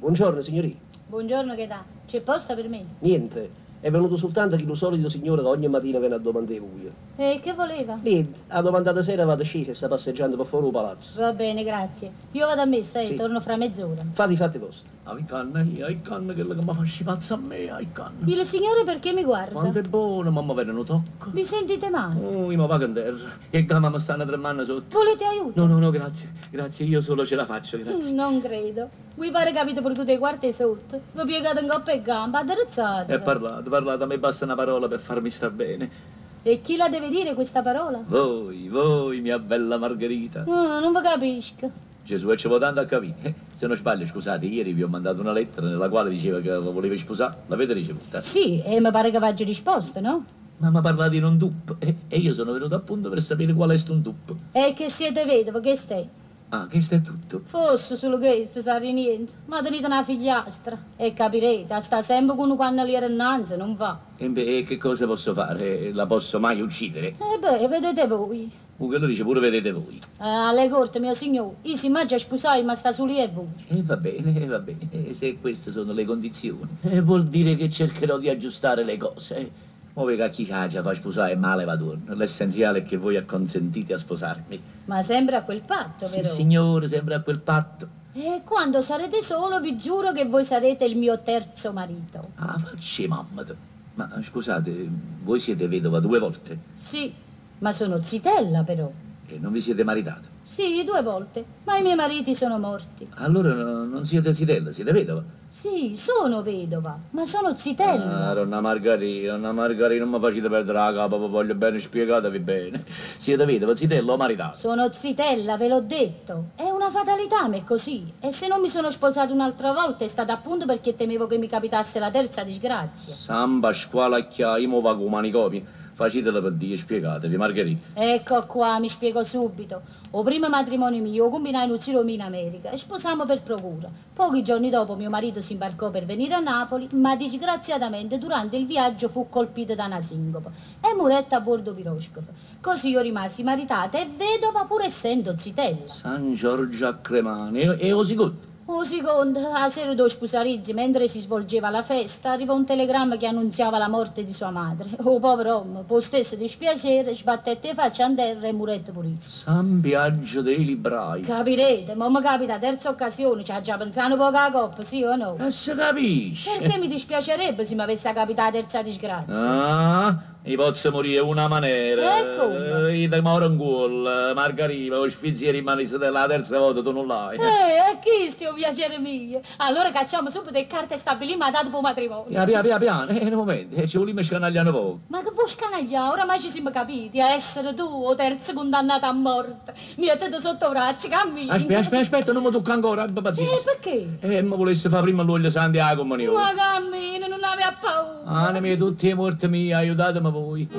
Buongiorno, signorì. Buongiorno che dà? C'è posta per me? Niente, è venuto soltanto chillu solito signore che ogni mattina vene a domandà 'e vuje. E che voleva? Niente, ha domandato se eravate scesa e sta passeggiando pe' fore 'o palazzo. Va bene, grazie. Io vado a messa e Sì. torno fra mezz'ora. Fate i fatti vostri. Ai canna, ai canna, chella che mi fa ascì pazzo a me, ai canna. Il signore perché mi guarda? Quanto è buono, mamma vene nu tocco. Vi sentite male? Oh, io mi vaco in terra, 'e gambe mi stanno tremmanno sotto. Volete aiuto? No, no, no, grazie, grazie, io solo ce la faccio, grazie. Non credo. Vi pare che avete perduto 'e quarte 'e sotto? Vi piegate 'ncopp' 'e gambe, addrezzate. E parlate, parlate, a me basta una parola per farmi star bene. E chi la deve dire questa parola? Voi, voi, mia bella Margherita. Ah, non vi capisco. Gesù, e ce vo' tanto a capì. Se non sbaglio, scusate, ieri vi ho mandato una lettera nella quale diceva che vi volevo sposare. L'avete ricevuta? Sì, e mi pare che v'aggio risposto, no? Ma mi parlate di un dup e io sono venuto appunto per sapere qual è sto dup. E che siete vedova, che è? Ah, questo è tutto. Fosse solo questo, sarei niente. Ma tenete una figliastra. E capirete, a sta sempre con un cannoliere innanzi, non va. E beh, e che cosa posso fare? La posso mai uccidere? E beh, vedete voi. Quello dice pure vedete voi. Alle corte, mio signore, io si mangia a sposare, ma sta solo io e voi. E va bene, va bene, se queste sono le condizioni, vuol dire che cercherò di aggiustare le cose. Mo vedo a chi c'ha fa sposare male va torno. L'essenziale è che voi acconsentite a sposarmi. Ma sempre a quel patto, Sì, però. signore, sempre a quel patto. E quando sarete solo, vi giuro che voi sarete il mio terzo marito. Ah, facci mamma. Ma scusate, voi siete vedova due volte Sì, ma sono zitella, però. e non vi siete maritata. Sì, due volte, ma i miei mariti sono morti. Allora no, non siete zitella, siete vedova. Sì, sono vedova, ma sono zitella. Ah, donna Margherita, donna Margherita, non mi facete perdere la capa, vi voglio bene, spiegatevi bene. Siete vedova, zitella o maritata? Sono zitella, ve l'ho detto. È una fatalità, ma è così. E se non mi sono sposata un'altra volta è stato appunto perché temevo che mi capitasse la terza disgrazia. San Pasquale a chia, io mo vago con manicomio. Facetela per Dio, spiegatevi, Margherita. Ecco qua, mi spiego subito. O primo matrimonio mio combinai un zio mio in America e sposammo per procura. Pochi giorni dopo mio marito si imbarcò per venire a Napoli, ma disgraziatamente durante il viaggio fu colpito da una sincope e murette a bordo piroscafo. Così io rimasi maritata e vedova pur essendo zitella. San Giorgio a Cremani, e o secondo? O secondo, a sera dello sposalizio, mentre si svolgeva la festa, arrivò un telegramma che annunziava la morte di sua madre. O povero uomo, per stesso dispiacere, sbattette faccia in terra e murette pure esso. San Biagio dei Librai. Capirete, ma mi capita terza occasione, ci ha già pensato poco a coppa, sì o no? E si capisce. Perché mi dispiacerebbe se mi avesse capitato la terza disgrazia? Ah, mi posso morire una maniera. E come? Io ti moro in culo, Margherita, lo sfiziere in mano la terza volta tu non l'hai. E chi sti un piacere mio? Allora cacciamo subito le carte e stabiliamo la data per il matrimonio. Piano, piano, piano, piano, un momento, ci vogliamo scanagliare poco. Ma che vuoi scanagliare? Oramai ci siamo capiti, a essere tu o terzo condannato a morte. Mi mettete sotto braccio, cammino. Aspetta, aspetta, aspetta, non mi tocca ancora, abbi pazienza. E perché? Mi volesse fare prima l'olio Santiago, comunione. Ma cammino, non aveva paura. Anime tutti i morti miei, aiutatemi voi.